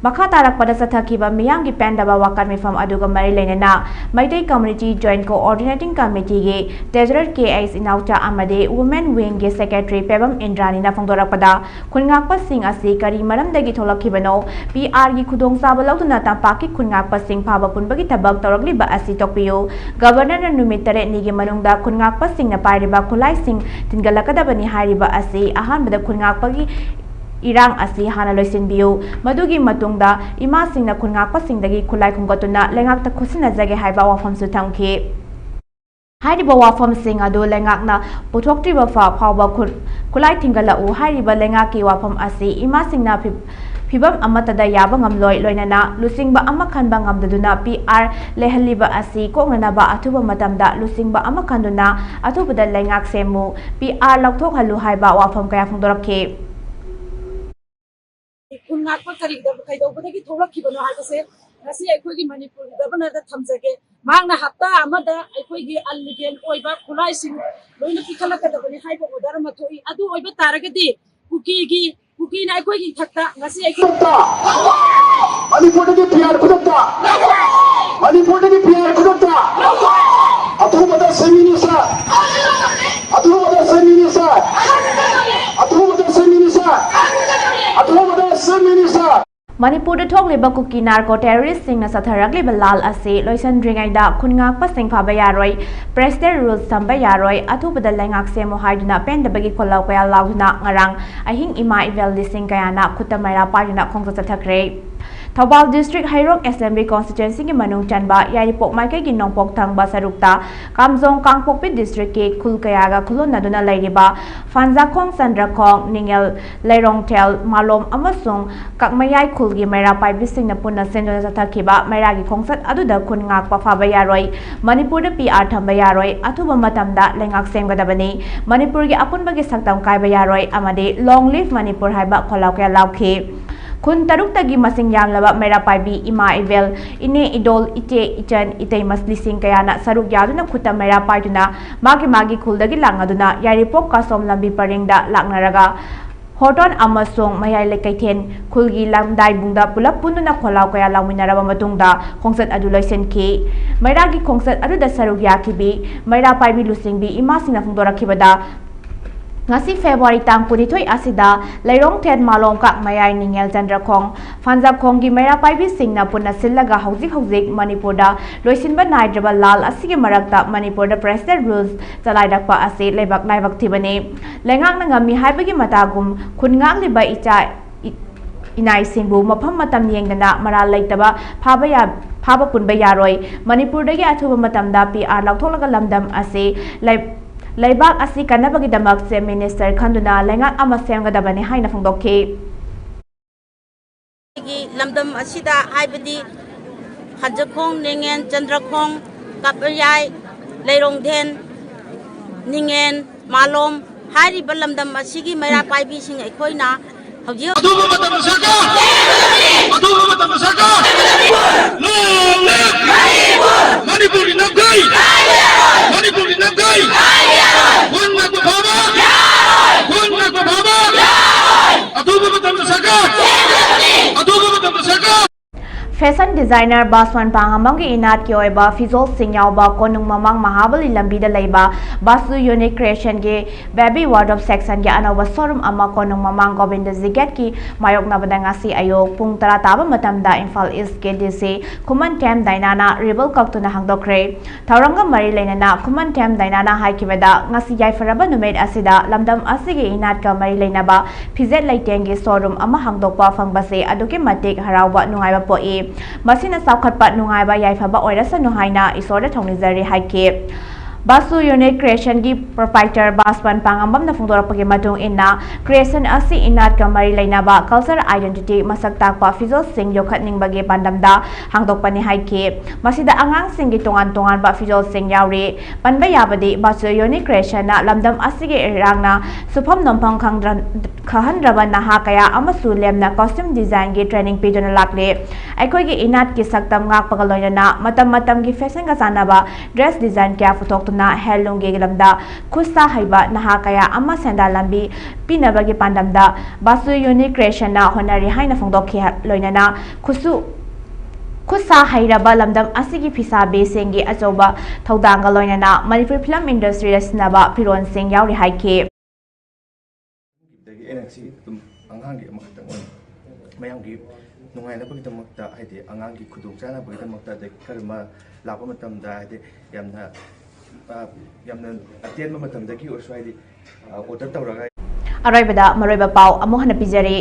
ꯃꯈꯥ ꯇꯥꯔꯛꯄꯗ ꯆꯠꯊꯈꯤꯕ ꯃꯤꯌꯥꯝꯒꯤ ꯄꯦꯟꯗꯕ ꯋꯥꯀꯠ ꯃꯤꯐꯝ ꯑꯗꯨꯒ ꯃꯔꯤ ꯂꯩꯅꯅ Meitei Community Joint Coordinating Committeeꯒꯤ Treasurer K H ꯏꯅꯥꯎꯆꯥ ꯑꯃꯗꯤ Women Wingꯒꯤ Secretary ꯄꯦꯕꯝ ꯏꯟꯗ꯭ꯔꯥꯅꯤꯅ ꯐꯣꯡꯗꯣꯔꯛꯄꯗ, ꯈꯨꯟ ꯉꯥꯛꯄꯁꯤꯡ ꯑꯁꯤ ꯀꯔꯤ ꯃꯔꯝꯗꯒꯤ ꯊꯣꯛꯂꯛꯈꯤꯕꯅꯣ? PRꯒꯤ ꯈꯨꯗꯣꯡꯆꯥꯕ ꯂꯧꯗꯨꯅ ꯇꯝꯄꯥꯛꯀꯤ ꯈꯨꯟ ꯉꯥꯛꯄꯁꯤꯡ ꯐꯥꯕ ꯄꯨꯟꯕꯒꯤ ꯊꯕꯛ ꯇꯧꯔꯛꯂꯤꯕ ꯑꯁꯤ ꯇꯣꯛꯄꯤꯌꯨ꯫ Governorꯅ ꯅꯨꯃꯤꯠ ꯇꯔꯦꯠꯅꯤꯒꯤ ꯃꯅꯨꯡꯗ ꯈꯨꯟ ꯉꯥꯛꯄꯁꯤꯡꯅ ꯄꯥꯏꯔꯤꯕ ꯈꯨꯠꯂꯥꯏꯁꯤꯡ ꯊꯤꯟꯒꯠꯂꯛꯀꯗꯕꯅꯤ ꯍꯥꯏꯔꯤꯕ ꯑꯁꯤ ꯑꯍꯥꯟꯕꯗ ꯈꯨꯟ ꯉꯥꯛꯄꯒꯤ ꯏꯔꯥꯡ ꯑꯁꯤ ꯍꯥꯟꯅ ꯂꯣꯏꯁꯤꯟꯕꯤꯌꯨ꯫ ꯃꯗꯨꯒꯤ ꯃꯇꯨꯡꯗ ꯏꯃꯥꯁꯤꯡꯅ ꯈꯨꯟ ꯉꯥꯛꯄꯁꯤꯡꯗꯒꯤ ꯈꯨꯠꯂꯥꯏ ꯈꯣꯝꯒꯠꯇꯨꯅ ꯂꯩꯉꯥꯛꯇ ꯈꯨꯠꯁꯤꯟꯅꯖꯒꯦ ꯍꯥꯏꯕ ꯋꯥꯐꯝꯁꯨ ꯊꯝꯈꯤ꯫ ꯍꯥꯏꯔꯤꯕ ꯋꯥꯐꯝꯁꯤꯡ ꯑꯗꯨ ꯂꯩꯉꯥꯛꯅ ꯄꯨꯊꯣꯛꯇ꯭ꯔꯤꯕ ꯐ-, ꯐꯥꯎꯕ ꯈꯨ-, ꯈꯨꯠꯂꯥꯏ ꯊꯤꯡꯒꯠꯂꯛꯎ ꯍꯥꯏꯔꯤꯕ ꯂꯩꯉꯥꯛꯀꯤ ꯋꯥꯐꯝ ꯑꯁꯤ ꯏꯃꯥꯁꯤꯡꯅ ꯐꯤ-, ꯐꯤꯚꯝ ꯑꯃꯠꯇꯗ ꯌꯥꯕ ꯉꯝꯂꯣꯏ, ꯂꯣꯏꯅꯅ ꯂꯨꯆꯤꯡꯕ ꯑꯃ ꯈꯟꯕ ꯉꯝꯗꯗꯨꯅ PR ꯂꯩꯍꯜꯂꯤꯕ ꯑꯁꯤ ꯀꯣꯛꯅꯅꯕ ꯑꯊꯨꯕ ꯃꯇꯝꯗ ꯂꯨꯆꯤꯡꯕ ꯑꯃ ꯈꯟꯗꯨꯅ ꯑꯊꯨꯕꯗ ꯂꯩꯉꯥꯛ ꯁꯦꯝꯃꯨ, PR ꯂꯧꯊꯣꯛꯍꯜꯂꯨ ꯍꯥꯏꯕ ꯋꯥꯐꯝ ꯀꯌꯥ ꯐꯣꯡꯗꯣꯔꯛꯈꯤ꯫ ꯈꯨꯟ ꯉꯥꯛꯄ ꯀꯔꯤ ꯀꯩꯗꯧꯕꯗꯒꯤ ꯊꯣꯛꯂꯛꯈꯤꯕꯅꯣ ꯍꯥꯏꯕꯁꯦ ꯉꯁꯤ ꯑꯩꯈꯣꯏꯒꯤ ꯃꯅꯤꯄꯨꯔꯒꯤ Governorꯗ ꯊꯝꯖꯒꯦ꯫ ꯃꯍꯥꯛꯅ ꯍꯞꯇꯥ ꯑꯃꯗ ꯑꯩꯈꯣꯏꯒꯤ illegal ꯑꯣꯏꯕ ꯈꯨꯠꯂꯥꯏꯁꯤꯡ ꯂꯣꯏꯅ ꯄꯤꯈꯠꯂꯛꯀꯗꯕꯅꯤ ꯍꯥꯏꯕ order ꯑꯃ ꯊꯣꯛꯏ꯫ ꯑꯗꯨ ꯑꯣꯏꯕ ꯇꯥꯔꯒꯗꯤ ꯀꯨꯀꯤꯒꯤ, ꯀꯨꯀꯤꯅ ꯑꯩꯈꯣꯏꯒꯤ ꯏꯊꯛꯇ ꯉꯁꯤ ꯑꯩꯈꯣꯏ ꯈꯨꯗꯛꯇ! ꯃꯅꯤꯄꯨꯔꯗꯒꯤ PR ꯈꯨꯗꯛꯇ! ꯃꯅꯤꯄꯨꯔꯗꯒꯤ PR ꯈꯨꯗꯛꯇ! ꯑꯊꯨꯕꯗ Chief Minister! ꯑꯊꯨꯕꯗ Chief Minister! ꯑꯊꯨꯕꯗ Chief Minister! ꯑꯊꯨꯕꯗ Chief Minister! ꯃꯅꯤꯄꯨꯔꯗ ꯊꯣꯛꯂꯤꯕ ꯀꯨꯀꯤ narco terroristꯁꯤꯡꯅ ꯆꯠꯊꯔꯛꯂꯤꯕ ꯂꯥꯜ ꯑꯁꯤ ꯂꯣꯏꯁꯤꯟꯗ꯭ꯔꯤꯉꯩꯗ ꯈꯨꯟ ꯉꯥꯛꯄꯁꯤꯡ ꯐꯥꯕ ꯌꯥꯔꯣꯏ, Press Day Rules ꯊꯝꯕ ꯌꯥꯔꯣꯏ, ꯑꯊꯨꯕꯗ ꯂꯩꯉꯥꯛ ꯁꯦꯝꯃꯨ ꯍꯥꯏꯗꯨꯅ ꯄꯦꯟꯗꯕꯒꯤ ꯈꯣꯜꯂꯥꯎ ꯀꯌꯥ ꯂꯥꯎꯗꯨꯅ ꯉꯔꯥꯡ ꯑꯍꯤꯡ ꯏꯃꯥ ꯏꯕꯦꯜ ꯂꯤꯁꯤꯡ ꯀꯌꯥꯅ ꯈꯨꯠꯇ ꯃꯩꯔꯥ ꯄꯥꯏꯗꯨꯅ ꯈꯣꯡꯆꯠ ꯆꯠꯊꯈ꯭ꯔꯦ꯫ ꯊꯧꯕꯥꯜ ꯗꯤꯁꯇ꯭ꯔꯤꯛ ꯍꯩꯔꯣꯛ ꯑꯦꯁꯦꯝꯕ꯭ꯂꯤ ꯀꯣꯟꯁꯇꯤꯇ꯭ꯋꯦꯟꯁꯤꯒꯤ ꯃꯅꯨꯡ ꯆꯟꯕ ꯌꯥꯏꯔꯤꯄꯣꯛ ꯃꯥꯏꯀꯩꯒꯤ ꯅꯣꯡꯄꯣꯛ ꯊꯪꯕ ꯁꯔꯨꯛꯇ ꯀꯥꯝꯖꯣꯡ ꯀꯥꯡꯄꯣꯛꯄꯤ ꯗꯤꯁꯇ꯭ꯔꯤꯛꯀꯤ ꯈꯨꯜ ꯀꯌꯥꯒ ꯈꯨꯜꯂꯣꯟꯅꯗꯨꯅ ꯂꯩꯔꯤꯕ ꯐꯥꯟꯖꯥꯈꯣꯡ, ꯆꯟꯗ꯭ꯔꯈꯣꯡ, ꯅꯤꯡꯉꯦꯜ, ꯂꯩꯔꯣꯡꯊꯦꯜ, ꯃꯥꯂꯣꯝ ꯑꯃꯁꯨꯡ ꯀꯛꯃꯌꯥꯏ ꯈꯨꯜꯒꯤ ꯃꯩꯔꯥ ꯄꯥꯏꯕꯤꯁꯤꯡꯅ ꯄꯨꯟꯅ ꯁꯤꯟꯗꯨꯅ ꯆꯠꯊꯈꯤꯕ ꯃꯩꯔꯥꯒꯤ ꯈꯣꯡꯆꯠ ꯑꯗꯨꯗ ꯈꯨꯟ ꯉꯥꯛꯄ ꯐꯥꯕ ꯌꯥꯔꯣꯏ, ꯃꯅꯤꯄꯨꯔꯗ ꯄꯤ ꯑꯥꯔ ꯊꯝꯕ ꯌꯥꯔꯣꯏ, ꯑꯊꯨꯕ ꯃꯇꯝꯗ ꯂꯩꯉꯥꯛ ꯁꯦꯝꯒꯗꯕꯅꯤ, ꯃꯅꯤꯄꯨꯔꯒꯤ ꯑꯄꯨꯟꯕꯒꯤ ꯁꯛꯇꯝ ꯀꯥꯏꯕ ꯌꯥꯔꯣꯏ ꯑꯃꯗꯤ Long Live Manipur ꯍꯥꯏꯕ ꯈꯣꯜꯂꯥꯎ ꯀꯌꯥ ꯂꯥꯎꯈꯤ꯫ ꯈꯨꯟ ꯇꯔꯨꯛꯇꯒꯤ ꯃꯁꯤꯡ ꯌꯥꯝꯂꯕ ꯃꯩꯔꯥ ꯄꯥꯏꯕꯤ ꯏꯃꯥ ꯏꯕꯦꯜ, ꯏꯅꯦ ꯏꯗꯣꯜ, ꯏꯆꯦ ꯏꯆꯟ, ꯏꯇꯩ ꯃꯁ-, ꯂꯤꯁꯤꯡ ꯀꯌꯥꯅ ꯁꯔꯨꯛ ꯌꯥꯗꯨꯅ ꯈꯨꯠꯇ ꯃꯩꯔꯥ ꯄꯥꯏꯗꯨꯅ ꯃꯥꯒꯤ ꯃꯥꯒꯤ ꯈꯨꯜꯗꯒꯤ ꯂꯥꯛꯅꯗꯨꯅ ꯌꯥꯏꯔꯤꯄꯣꯛ ꯀꯥꯁꯣꯝ ꯂꯝꯕꯤ ꯄꯔꯤꯡꯗ ꯂꯥꯛꯅꯔꯒ ꯍꯣꯔꯇꯣꯟ ꯑꯃꯁꯨꯡ ꯃꯌꯥꯏ ꯂꯩꯀꯩꯊꯦꯟ ꯈꯨꯜꯒꯤ ꯂꯝꯗꯥꯏꯕꯨꯡꯗ ꯄꯨꯂꯞ ꯄꯨꯟꯗꯨꯅ ꯈꯣꯜꯂꯥꯎ ꯀꯌꯥ ꯂꯥꯎꯃꯤꯟꯅꯔꯕ ꯃꯇꯨꯡꯗ ꯈꯣꯡꯆꯠ ꯑꯗꯨ ꯂꯣꯏꯁꯤꯟꯈꯤ꯫ ꯃꯩꯔꯥꯒꯤ ꯈꯣꯡꯆꯠ ꯑꯗꯨꯗ ꯁꯔꯨꯛ ꯌꯥꯈꯤꯕꯤ ꯃꯩꯔꯥ ꯄꯥꯏꯕꯤ ꯂꯨꯆꯤꯡꯕꯤ ꯏꯃꯥꯁꯤꯡꯅ ꯐꯣꯡꯗꯣꯔꯛꯈꯤꯕꯗ, ꯉꯁꯤ ꯐꯦꯕ꯭ꯔꯨꯋꯥꯔꯤ ꯇꯥꯡ ꯀꯨꯟꯅꯤꯊꯣꯏ ꯑꯁꯤꯗ ꯂꯩꯔꯣꯡꯊꯦꯟ ꯃꯥꯂꯣꯝ ꯀꯛꯃꯌꯥꯏ ꯅꯤꯡꯉꯦꯜ ꯆꯟꯗ꯭ꯔꯈꯣꯡ ꯐꯥꯟꯖꯥꯈꯣꯡꯒꯤ ꯃꯩꯔꯥ ꯄꯥꯏꯕꯤꯁꯤꯡꯅ ꯄꯨꯟꯅ ꯁꯤꯜꯂꯒ ꯍꯧꯖꯤꯛ ꯍꯧꯖꯤꯛ ꯃꯅꯤꯄꯨꯔꯗ ꯂꯣꯏꯁꯤꯟꯕ ꯅꯥꯏꯗ꯭ꯔꯕ ꯂꯥꯜ ꯑꯁꯤꯒꯤ ꯃꯔꯛꯇ ꯃꯅꯤꯄꯨꯔꯗ President Rules ꯆꯂꯥꯏꯔꯛꯄ ꯑꯁꯤ ꯂꯩꯕꯥꯛ ꯂꯥꯏꯕꯛ ꯊꯤꯕꯅꯤ꯫ ꯂꯩꯉꯥꯛꯅ ꯉꯝꯃꯤ ꯍꯥꯏꯕꯒꯤ ꯃꯇꯥꯒꯨꯝ ꯈꯨꯟ ꯉꯥꯛꯂꯤꯕ ꯏꯆꯥ ꯏ-, ꯏꯅꯥꯏꯁꯤꯡꯕꯨ ꯃꯐꯝ ꯃꯇꯝ ꯌꯦꯡꯗꯅ ꯃꯔꯥꯜ ꯂꯩꯇꯕ ꯐꯥꯕ ꯌꯥ-, ꯐꯥꯕ ꯄꯨꯟꯕ ꯌꯥꯔꯣꯏ꯫ ꯃꯅꯤꯄꯨꯔꯗꯒꯤ ꯑꯊꯨꯕ ꯃꯇꯝꯗ ꯄꯤ ꯑꯥꯔ ꯂꯧꯊꯣꯛꯂꯒ ꯂꯝꯗꯝ ꯑꯁꯤ ꯂꯩ-, ꯂꯩꯕꯥꯛ ꯑꯁꯤ ꯀꯟꯅꯕꯒꯤꯗꯃꯛ Chief Minister ꯈꯟꯗꯨꯅ ꯂꯩꯉꯥꯛ ꯑꯃ ꯁꯦꯝꯒꯗꯕꯅꯤ ꯍꯥꯏꯅ ꯐꯣꯡꯗꯣꯛꯈꯤ꯫ ꯑꯩꯒꯤ ꯂꯝꯗꯝ ꯑꯁꯤꯗ, ꯍꯥꯏꯕꯗꯤ ꯐꯥꯟꯖꯈꯣꯡ, ꯅꯤꯡꯉꯦꯟ, ꯆꯟꯗ꯭ꯔꯈꯣꯡ, ꯀꯥꯄꯌꯥꯏ, ꯂꯩꯔꯣꯡꯊꯦꯟ, ꯅꯤꯡꯉꯦꯟ, ꯃꯥꯂꯣꯝ ꯍꯥꯏꯔꯤꯕ ꯂꯝꯗꯝ ꯑꯁꯤꯒꯤ ꯃꯩꯔꯥ ꯄꯥꯏꯕꯤꯁꯤꯡ ꯑꯩꯈꯣꯏꯅ ꯍꯧꯖꯤꯛ ꯑꯊꯨꯕ ꯃꯇꯝꯗ ꯁꯔꯀꯥꯔ! ꯑꯊꯨꯕ ꯃꯇꯝꯗ ꯁꯔꯀꯥꯔ! ꯂꯣꯡꯂꯦ! ꯃꯅꯤꯄꯨꯔꯒꯤ ꯅꯝꯈꯩ! ꯃꯅꯤꯄꯨꯔꯒꯤ ꯅꯝꯈꯩ! ꯈꯨꯟ ꯉꯥꯛꯄ ꯐꯥꯕ! ꯈꯨꯟ ꯉꯥꯛꯄ ꯐꯥꯕ! ꯑꯊꯨꯕ ꯃꯇꯝꯗ ꯁꯔꯀꯥꯔ! ꯑꯊꯨꯕ ꯃꯇꯝꯗ ꯁꯔꯀꯥꯔ! Fashion designer ꯕꯥꯁꯋꯟ ꯄꯥꯉꯝꯕꯝꯒꯤ ꯏꯅꯥꯠꯀꯤ ꯑꯣꯏꯕ ꯐꯤꯖꯣꯜꯁꯤꯡ ꯌꯥꯎꯕ ꯀꯣꯅꯨꯡ ꯃꯃꯥꯡ ꯃꯍꯥꯕꯂꯤ ꯂꯝꯕꯤꯗ ꯂꯩꯕ ꯕꯥꯁꯨ Unique Creationꯒꯤ baby wardrobe sectionꯒꯤ ꯑꯅꯧꯕ showroom ꯑꯃ ꯀꯣꯅꯨꯡ ꯃꯃꯥꯡ ꯒꯣꯕꯤꯟꯗꯖꯤ gateꯀꯤ ꯃꯥꯌꯣꯛꯅꯕꯗ ꯉꯁꯤ ꯑꯌꯨꯛ ꯄꯨꯡ ꯇꯔꯥ ꯇꯥꯕ ꯃꯇꯝꯗ ꯏꯝꯐꯥꯜ Eastꯀꯤ DC ꯈꯨꯃꯟꯊꯦꯝ ꯗꯥꯏꯅꯥꯅ ribbon ꯀꯛꯇꯨꯅ ꯍꯥꯡꯗꯣꯛꯈ꯭ꯔꯦ꯫ ꯊꯧꯔꯝꯒ ꯃꯔꯤ ꯂꯩꯅꯅ ꯈꯨꯃꯟꯊꯦꯝ ꯗꯥꯏꯅꯥꯅ ꯍꯥꯏꯈꯤꯕꯗ, ꯉꯁꯤ ꯌꯥꯏꯐꯔꯕ ꯅꯨꯃꯤꯠ ꯑꯁꯤꯗ ꯂꯝꯗꯝ ꯑꯁꯤꯒꯤ ꯏꯅꯥꯠꯀ ꯃꯔꯤ ꯂꯩꯅꯕ ꯐꯤꯖꯦꯠ ꯂꯩꯇꯦꯡꯒꯤ showroom ꯑꯃ ꯍꯥꯡꯗꯣꯛꯄ ꯐꯪꯕꯁꯤ ꯑꯗꯨꯛꯀꯤ ꯃꯇꯤꯛ ꯍꯔꯥꯎꯕ ꯅꯨꯡꯉꯥꯏꯕ ꯄꯣꯛꯏ꯫ ꯃꯁꯤꯅ ꯆꯥꯎꯈꯠꯄ ꯅꯨꯡꯉꯥꯏꯕ ꯌꯥꯏꯐꯕ ꯑꯣꯏꯔꯁꯅꯨ ꯍꯥꯏꯅ ꯏꯁꯣꯔꯗ ꯊꯧꯅꯤꯖꯔꯤ ꯍꯥꯏꯈꯤ꯫ ꯕꯥꯁꯨ Unique Creationꯒꯤ proprietor ꯕꯥꯁꯋꯟ ꯄꯥꯉꯝꯕꯝꯅ ꯐꯣꯡꯗꯣꯔꯛꯄꯒꯤ ꯃꯇꯨꯡ ꯏꯟꯅ, creation ꯑꯁꯤ ꯏꯅꯥꯠꯀ ꯃꯔꯤ ꯂꯩꯅꯕ culture identity ꯃꯁꯛ ꯇꯥꯛꯄ ꯐꯤꯖꯣꯜꯁꯤꯡ ꯌꯣꯛꯈꯠꯅꯤꯡꯕꯒꯤ ꯄꯥꯟꯗꯝꯗ ꯍꯥꯡꯗꯣꯛꯄꯅꯤ ꯍꯥꯏꯈꯤ꯫ ꯃꯁꯤꯗ ꯑꯉꯥꯡꯁꯤꯡꯒꯤ ꯇꯣꯉꯥꯟ ꯇꯣꯉꯥꯟꯕ ꯐꯤꯖꯣꯜꯁꯤꯡ ꯌꯥꯎꯔꯤ꯫ ꯄꯟꯕ ꯌꯥꯕꯗꯤ, ꯕꯥꯁꯨ Unique Creationꯅ ꯂꯝꯗꯝ ꯑꯁꯤꯒꯤ ꯏꯔꯥꯡꯅ ꯁꯨꯐꯝ ꯅꯣꯝꯐꯝ ꯈꯪꯗ꯭ꯔ-, ꯈꯪꯍꯟꯗ꯭ꯔꯕ ꯅꯍꯥ ꯀꯌꯥ ꯑꯃꯁꯨ ꯂꯦꯝꯅ costume designꯒꯤ training ꯄꯤꯗꯨꯅ ꯂꯥꯛꯂꯤ꯫ ꯑꯩꯈꯣꯏꯒꯤ ꯏꯅꯥꯠꯀꯤ ꯁꯛꯇꯝ ꯉꯥꯛꯄꯒ ꯂꯣꯏꯅꯅ ꯃꯇꯝ ꯃꯇꯝꯒꯤ fashionꯒ ꯆꯥꯟꯅꯕ dress design ꯀꯌꯥ ꯄꯨꯊꯣꯛꯇꯨꯅ handloomꯒꯤ ꯂꯝꯗ ꯈꯨꯠ ꯁꯥ ꯍꯩꯕ ꯅꯍꯥ ꯀꯌꯥ ꯑꯃ ꯁꯦꯟꯗꯥꯟ ꯂꯝꯕꯤ ꯄꯤꯅꯕꯒꯤ ꯄꯥꯟꯗꯝꯗ ꯕꯥꯁꯨ Unique Creationꯅ ꯍꯣꯠꯅꯔꯤ ꯍꯥꯏꯅ ꯐꯣꯡꯗꯣꯛꯈꯤ꯫ ꯂꯣꯏꯅꯅ ꯈꯨꯠꯁꯨ ꯈꯨꯠ ꯁꯥ ꯍꯩꯔꯕ ꯂꯝꯗꯝ ꯑꯁꯤꯒꯤ ꯐꯤꯁꯥꯕꯤꯁꯤꯡꯒꯤ ꯑꯆꯧꯕ ꯊꯧꯗꯥꯡꯒ ꯂꯣꯏꯅꯅ ꯃꯅꯤꯄꯨꯔ film industryꯗ ꯁꯤꯖꯤꯟꯅꯕ ꯐꯤꯔꯣꯜꯁꯤꯡ ꯌꯥꯎꯔꯤ ꯍꯥꯏꯈꯤ꯫ ꯑꯗꯒꯤ ꯑꯩꯅ ꯉꯁꯤ ꯑꯗꯨꯝ ꯑꯉꯥꯡꯒꯤ ꯑꯃꯈꯛꯇꯪ ꯑꯣꯏꯅ ꯃꯌꯥꯝꯒꯤ ꯅꯨꯡꯉꯥꯏꯅꯕꯒꯤꯗꯃꯛꯇ, ꯍꯥꯏꯗꯤ ꯑꯉꯥꯡꯒꯤ ꯈꯨꯗꯣꯡ ꯆꯥꯅꯕꯒꯤꯗꯃꯛꯇ, ꯑꯗꯩ ꯀꯔꯤꯒꯨꯝꯕ ꯂꯥꯛꯄ ꯃꯇꯝꯗ, ꯍꯥꯏꯗꯤ ꯌꯥꯝꯅ, ꯑ, ꯌꯥꯝꯅ ꯑꯇꯦꯟꯕ ꯃꯇꯝꯗꯒꯤ ꯑꯣꯏꯔꯁꯨ, ꯍꯥꯏꯗꯤ, ꯑ, order ꯇꯧꯔꯒ꯫ ꯑꯔꯣꯏꯕꯗ ꯃꯔꯨꯑꯣꯏꯕ ꯄꯥꯎ ꯑꯃꯨꯛ ꯍꯟꯅ ꯄꯤꯖꯔꯤ꯫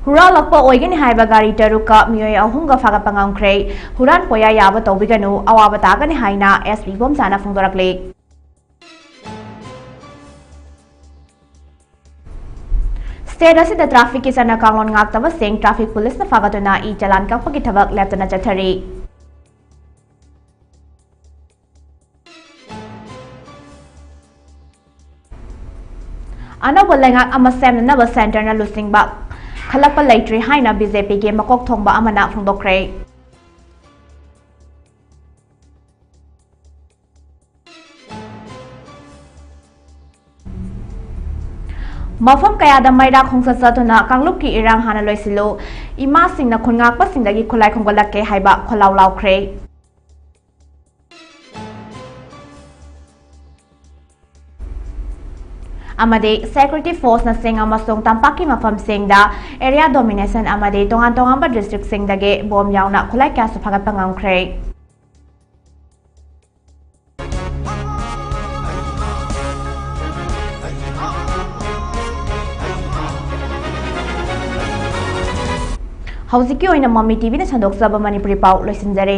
ꯍꯨꯔꯥꯜꯂꯛꯄ ꯑꯣꯏꯒꯅꯤ ꯍꯥꯏꯕ ꯒꯥꯔꯤ ꯇꯔꯨꯛꯀ ꯃꯤꯑꯣꯏ ꯑꯍꯨꯝꯒ ꯐꯥꯒꯠꯄ ꯉꯝꯈ꯭ꯔꯦ꯫ ꯍꯨꯔꯥꯟ ꯄꯣꯌꯥ ꯌꯥꯕ ꯇꯧꯕꯤꯒꯅꯨ, ꯑꯋꯥꯕ ꯇꯥꯒꯅꯤ ꯍꯥꯏꯅ SP ꯏꯕꯣꯝꯆꯥꯅ ꯐꯣꯡꯗꯣꯔꯛꯂꯤ꯫ State ꯑꯁꯤꯗ trafficꯀꯤ ꯆꯠꯅ ꯀꯥꯡꯂꯣꯟ ꯉꯥꯛꯇꯕꯁꯤꯡ traffic policeꯅ ꯐꯥꯒꯠꯇꯨꯅ ꯏ ꯆꯂꯥꯟ ꯀꯛꯄꯒꯤ ꯊꯕꯛ ꯂꯦꯞꯇꯅ ꯆꯠꯊꯔꯤ꯫ ꯑꯅꯧꯕ ꯂꯩꯉꯥꯛ ꯑꯃ ꯁꯦꯝꯅꯅꯕ centreꯅ ꯂꯨꯆꯤꯡꯕ ꯈꯜꯂꯛꯄ ꯂꯩꯇ꯭ꯔꯤ ꯍꯥꯏꯅ BJPꯒꯤ ꯃꯀꯣꯛ ꯊꯣꯡꯕ ꯑꯃꯅ ꯐꯣꯡꯗꯣꯛꯈ꯭ꯔꯦ꯫ ꯃꯐꯝ ꯀꯌꯥꯗ ꯃꯩꯔꯥ ꯈꯣꯡꯆꯠ ꯆꯠꯇꯨꯅ ꯀꯥꯡꯂꯨꯞꯀꯤ ꯏꯔꯥꯡ ꯍꯥꯟꯅ ꯂꯣꯏꯁꯤꯜꯂꯨ, ꯏꯃꯥꯁꯤꯡꯅ ꯈꯨꯟ ꯉꯥꯛꯄꯁꯤꯡꯗꯒꯤ ꯈꯨꯠꯂꯥꯏ ꯈꯣꯝꯒꯠꯂꯛꯀꯦ ꯍꯥꯏꯕ ꯈꯣꯜꯂꯥꯎ ꯂꯥꯎꯈ꯭ꯔꯦ꯫ ꯑꯃꯗꯤ security forceꯅ ꯆꯤꯡ ꯑꯃꯁꯨꯡ ꯇꯝꯄꯥꯛꯀꯤ ꯃꯐꯝꯁꯤꯡꯗ area domination ꯑꯃꯗꯤ ꯇꯣꯉꯥꯟ ꯇꯣꯉꯥꯟꯕ districtꯁꯤꯡꯗꯒꯤ ꯕꯣꯝ ꯌꯥꯎꯅ ꯈꯨꯠꯂꯥꯏ ꯀꯌꯥꯁꯨ ꯐꯥꯒꯠꯄ ꯉꯝꯈ꯭ꯔꯦ꯫ ꯍꯧꯖꯤꯛꯀꯤ ꯑꯣꯏꯅ ꯃꯃꯤ ꯇꯤꯚꯤꯅ ꯁꯟꯗꯣꯛꯆꯕ ꯃꯅꯤꯄꯨꯔꯤ ꯄꯥꯎ ꯂꯣꯏꯁꯤꯟꯖꯔꯦ꯫